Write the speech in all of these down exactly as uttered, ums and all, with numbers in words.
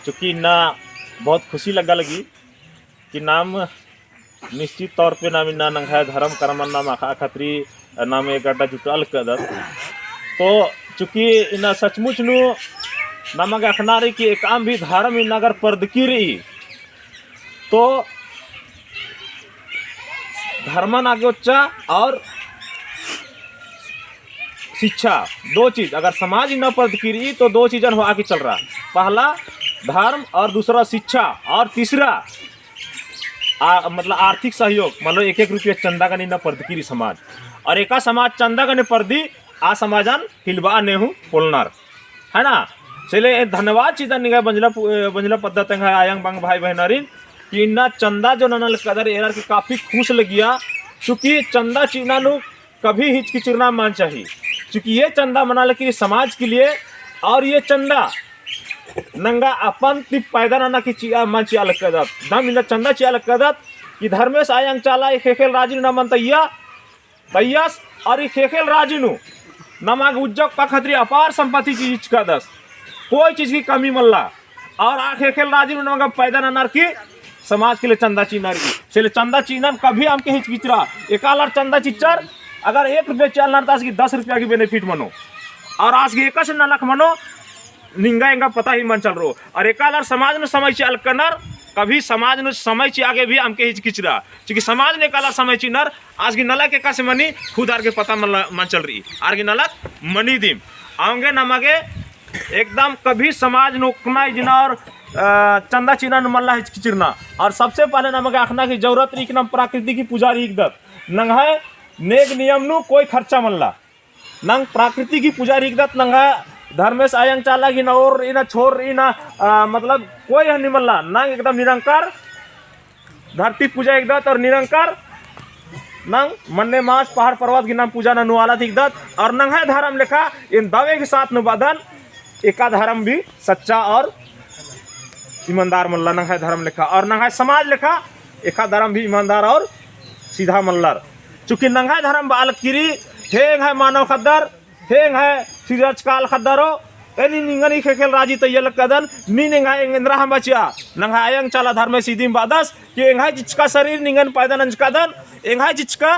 चूँकि इन्ना बहुत खुशी लग्गा लगी कि नाम निश्चित तौर पे नाम इन्ना नंग्है धर्म करमन नाम अख़ा खतरी नाम एक अड्डा जुटा लक्कदत। तो चूँकि इन्ना सचमुच नू नमा गे अख़ना रई कि एकअम भी धर्म इन्ना अगर परदकी रई तो धर्मन आगे उच्चा और शिक्षा, दो चीज। अगर समाज इन्ना परदकी रई तो दो चीजन होआ की चल रहा। पहला धर्म और दूसरा शिक्षा और तीसरा आ, मतलब आर्थिक सहयोग, मतलब एक एक रुपया चंदा गने इन्ना परदकी रई समाज। और एका समाज चंदा गने परदी, आ समाजन हिलबआ नेहूँ पोल्लनर, है ना? से ले धन्यवाद चिअदन निंग्है बंजला पु-, बंजला पद्दा ता एंग्है आयंग बंग भाई बहिनारिन कि इन्ना चंदा जो नना लक्कदर एरर की काफी खुश लगिया। चूँकि चंदा चिअना नू कभी हिचकिचरना मल चाही, चूँकि ये चंदा मना लगी समाज के लिए। और ये चंदा नंगा अपन ती पैदा नना की चिआ मल चिआ लक्कदत। दम इन्ना चंदा चिआ लक्कदत कि धर्मेस आयंग चाला ई ख़ेख़ेल राजी नू नमन तइया तइयस। और ई ख़ेख़ेल राजी नू नमा गे उज्जा ओक्का खतरी अपार संपत्ति चीज चिचकादस, कोई चीज की कमी मल्ला। और आ ख़ेख़ेल राजी नू नमा गे पैदा ननर की समाज के लिए चंदा चिअनर की, से ले चंदा चिअनन कभी अमके हिचकिचरा। एका आलर चंदा चिच्चर, अगर एक रुपया चिआ लगनर तो आस गे दस रुपया की benefit मनो, और आस गे एकासे नलख मनो, निंगा एंगा पता ही मल चलरो। और एका आलर समाज नू समय चिआ लक्कनर, कभी समाज नू समय चिआ गे भी अमके हिचकिचरा। चूँकि समाज नू एका आलर समय चिअनर, आस गे नलख एकासे मनी खुद आर गे पता मल, मल चलरई, आर गे नलख मनी दिम। औंगे नमा गे एकदम कभी समाज नू ओक्कना इजना और, अ, चंदा चिअना नू मल्ला हिचकिचरना। और सबसे पहले नमा गे अख़ना की जरूरत रई कि नाम प्राकृतिक ही पुजारी हिकदत। नंग्है नेग नियम नू कोई खर्चा मल्ला। नाम प्राकृतिक ही पुजारी हिकदत, नंग्है धर्मेस आयंग चाला गही नौर रई ना, छोर रई ना, अ, मतलब कोई हनी मल्ला। नाम एकदम निरंकार धरती पूजा हिकदत और निरंकार नाम मन्ने मास पहाड़ पर्वत गही नाम पूजा ननू आलत हिकदत। और नंग्है धर्म लेखा एन दवे गही साथ नू बअदन, एका धर्म भी सच्चा और ईमानदार मल्ला नंग्है धर्म लेखा, और नंग्है समाज लेखा एका धर्म भी ईमानदार और सीधा मल्लर। चूँकि नंग्है धर्म बआ लगी रई, हे एंग्है मानव ख़द्दर, हे एंग्है सिरजकाल ख़द्दरो, एन निंगन ई ख़ेख़ेल राजी तइया लक्कदन, नीन एंग्है एंग एन्दरा हूँ बचिया। नंग्है आयंग चाला धर्मेस इदिम बअदस कि एंग्है चिचका शरीर निंगन पैदा नंजकादन, एंग्है चिचका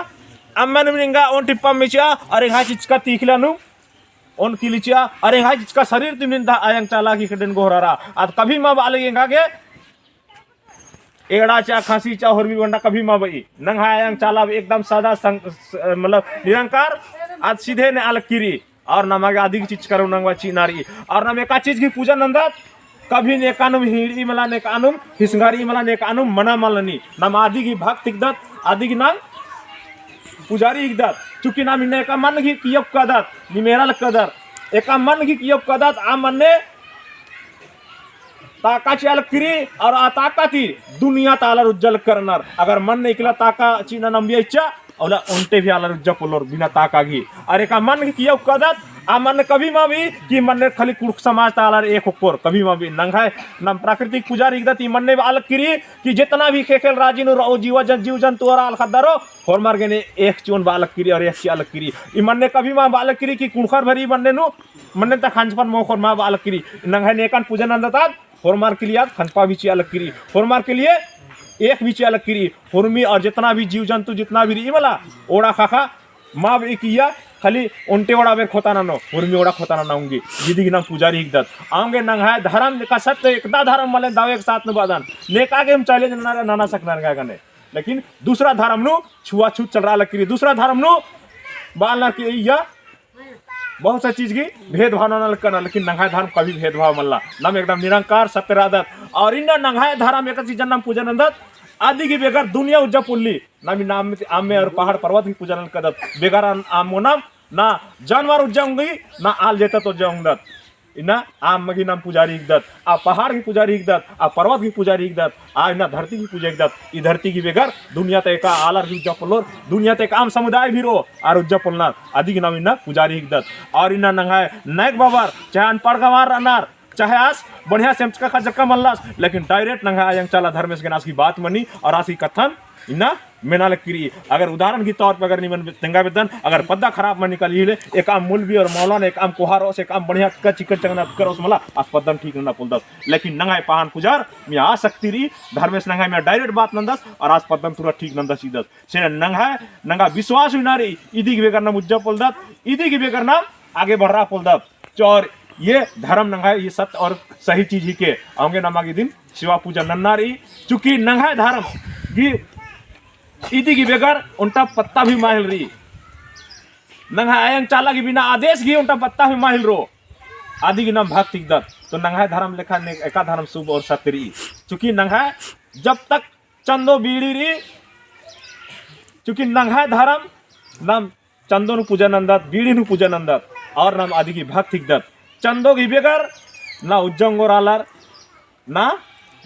अम्मन निंगा ओन टिप्पा मिचिया, और एंग्है चिचका तीखिला नू ओन किलिचिया, और एंग्है चिचका शरीर तिम निंदा आयंग चाला की कडेन गोहरारा। आद कभी मा बआ लगी एंगा गे एड़ा चिआ, खसी चिआ, होरमी बंडा कभी मा बई। नंग्है आयंग चाला एकदम सदा संग-, स-, मतलब निरंकार, आद सीधे ने आलक किरी। और नमा गे अदिगी चिचका रऊ नंगवा चिअना रई। और नाम एका चीज गही पूजा नन्दत, कभी नेकानुम हिंगड़ी मला, नेकानुम हिसंगारी मला, नेकानुम मना मला नी। नाम अदिगी भक्त हिकदत, अदिगी नाम पुजारी हिकदत। चूँकि नाम इन्ना एका मन गही कियप कदत, निमेरा लक्कदर। एका मन गही कियप कदत, आ मन्ने ताका चिआ लक्किरी और आ ताका ती दुनिया ता आलर उज्जा लक्करनर। अगर मन्ने इकला ताका चिअना नम्बिया इच्चा, औला ओन्टे भी आलर उज्जा पोल्लोर बिना ताका गही। और एका मन गही कियप कदत, आ मन कभी मा बई कि मन्ने खाली कुँड़ुख़ समाज ता आलर एक ओक्कोर, कभी मा बई। नंग्है नाम प्राकृतिक पुजारी हिकदत, ई मन्ने बआ लक्किरी कि जेतना भी ख़ेख़ेल राजी नू रओ जीव जन-, जीव जंतु और आल ख़द्दरो, होरमर गे ने एक चिओन बआ लक्किरी और एक चिआ लक्किरी। ई मन्ने कभी मा बआ लक्किरी कि कुँड़ुख़र भरी मन्ने नू मन्ने ता खंजपन मोख़ोर मा बआ लक्किरी। नंग्है नेकन पूजा नन्दत आद, होरमर के लिए आद खंजपा भी चिआ लक्किरी, होरमर के लिए एक भी चिआ लक्किरी। होरमी और जितना भी जीव जंतु जितना भी रई मला, ओड़ा ख़ाख़ा मा बई किया, खाली ओन्टे ओड़ा बेर खोता ननो, होरमी ओड़ा खोता नना उंगी। इदिगी नाम पुजारी हिकदत। औंगे नंग्है धरम का सत्य एकदा धरम मले दावे के साथ नू बअदन। नेका गे हम challenge नना, नना सकनर गा गने। लेकिन दूसरा धरम नू छुआछूत चलरआ लक्किरी, दूसरा धरम नू बआ लक्किरी इया बहुत सा चीज गही भेदभाव नना लक्कना, लेकिन नंग्है धरम कभी भेदभाव मल्ला। नाम एकदम निरंकार सत्य रअदत। और इन्ना नंग्है धरम एका चीजन नाम पूजा नन्दत, अदिगी बेगर दुनिया उज्जा पोल्ली। नाम इन्ना अम्म, अम्म और पहाड़ पर्वत गही पूजा नना लक्कदत। बेगर अन-, अम्म नाम ना जानवर उज्जा उंगी, ना आल जेतत उज्जा उंगदत। इन्ना अम्म गही नाम पुजारी हिकदत, आ पहाड़ गही पुजारी हिकदत, आ पर्वत गही पुजारी हिकदत, आ इन्ना धरती गही पूजा हिकदत। ई धरती गही बेगर दुनिया ता एका आलर भी उज्जा पोल्लोर, दुनिया ता एका अम्म समुदाय भी रओ, आर उज्जा पोल्लनर, अदिगी नाम इन्ना पुजारी हिकदत। और इन्ना नंग्है नायक बाबर, चाहे अनपढ़ गंवार रअनर, चाहे आस बढ़िया से एमचका खजक्का मल्लस, लेकिन direct नंग्है आयंग चाला धर्मेस गे आस गही बात मनी और आस गही कत्थन इन्ना मेना लगती रई। अगर उदाहरण की तौर पर अगर निमन तेंगा बेद्दन, अगर पद्दा खराब मल निकली ले, एकाम मौलवी और मौलाना, एकाम कोहा रओस, एकाम बढ़िया का चिकन चंगना करोस मला, आस पद्दन ठीक नना पोलदत। लेकिन नंग्है पहान पुजार, मइय्याँ आसक्ति रई, धर्मेस नंग्है मइय्याँ direct बात नन्दस, और आस पद्दन तुरंत ठीक नन्दस चिदस। से नंग्है, नंगा विश्वास हुई ना रई, इदी की बेगर नाम उज्जा पोलदत, इदी की बेगर नाम आगे बढ़रा पोलदत। और ये धर्म नंग्है, ये सत्य और सही चीज ही के, औंगे नमा गे इदिन सेवा पूजा नन्ना रई, चूँकि नंग्है धर्म गी इदी की बेगर ओन्टा पत्ता भी माहिल रई। नंग्है आयंग चाला की बिना आदेश की ओन्टा पत्ता भी माहिल रओ। अदी की नाम भक्त हिकदत। तो नंग्है धर्म लेखा ने एका धर्म शुभ और सत्य रई। चूँकि नंग्है जब तक चंदो बीड़ी रई, चूँकि नंग्है धर्म नाम चंदो नू पूजा नन्दत, बीड़ी नू पूजा नन्दत, और नाम अदी की भक्त हिकदत। चंदो की बेगर ना उज्जंगोर आलर, ना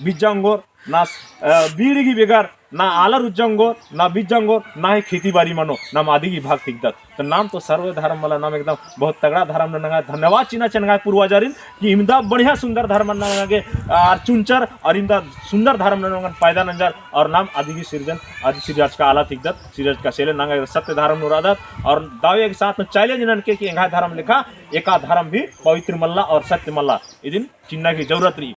बिज्जंगोर, ना, अ, बीड़ी की बेगर ना आलर उज्जंगोर, ना बिज्जंगोर, ना ही खेती बाड़ी मनो, नाम अदी की भक्त हिकदत। तो नाम तो सर्व धर्म मला नाम एकदम बहुत तगड़ा धर्म नंगा धन्यवाद चिअना चाही नंग्है पूर्वजरिन कि इमदा बढ़िया सुंदर धर्म नंगा गे आर चुनचर और इमदा सुंदर धर्म नंगा पैदा नंजर और नाम अदी की सिरजन, अदी सिरजका आलर हिकदत, सिरजका से ले नंगा सत्य धर्म नू रअदत और दावे के साथ में challenge ननके कि एंग्है धर्म लेखा एका धर्म भी पवित्र मल्ला और सत्य मल्ला। इदिन चिन्ना की जरूरत रई।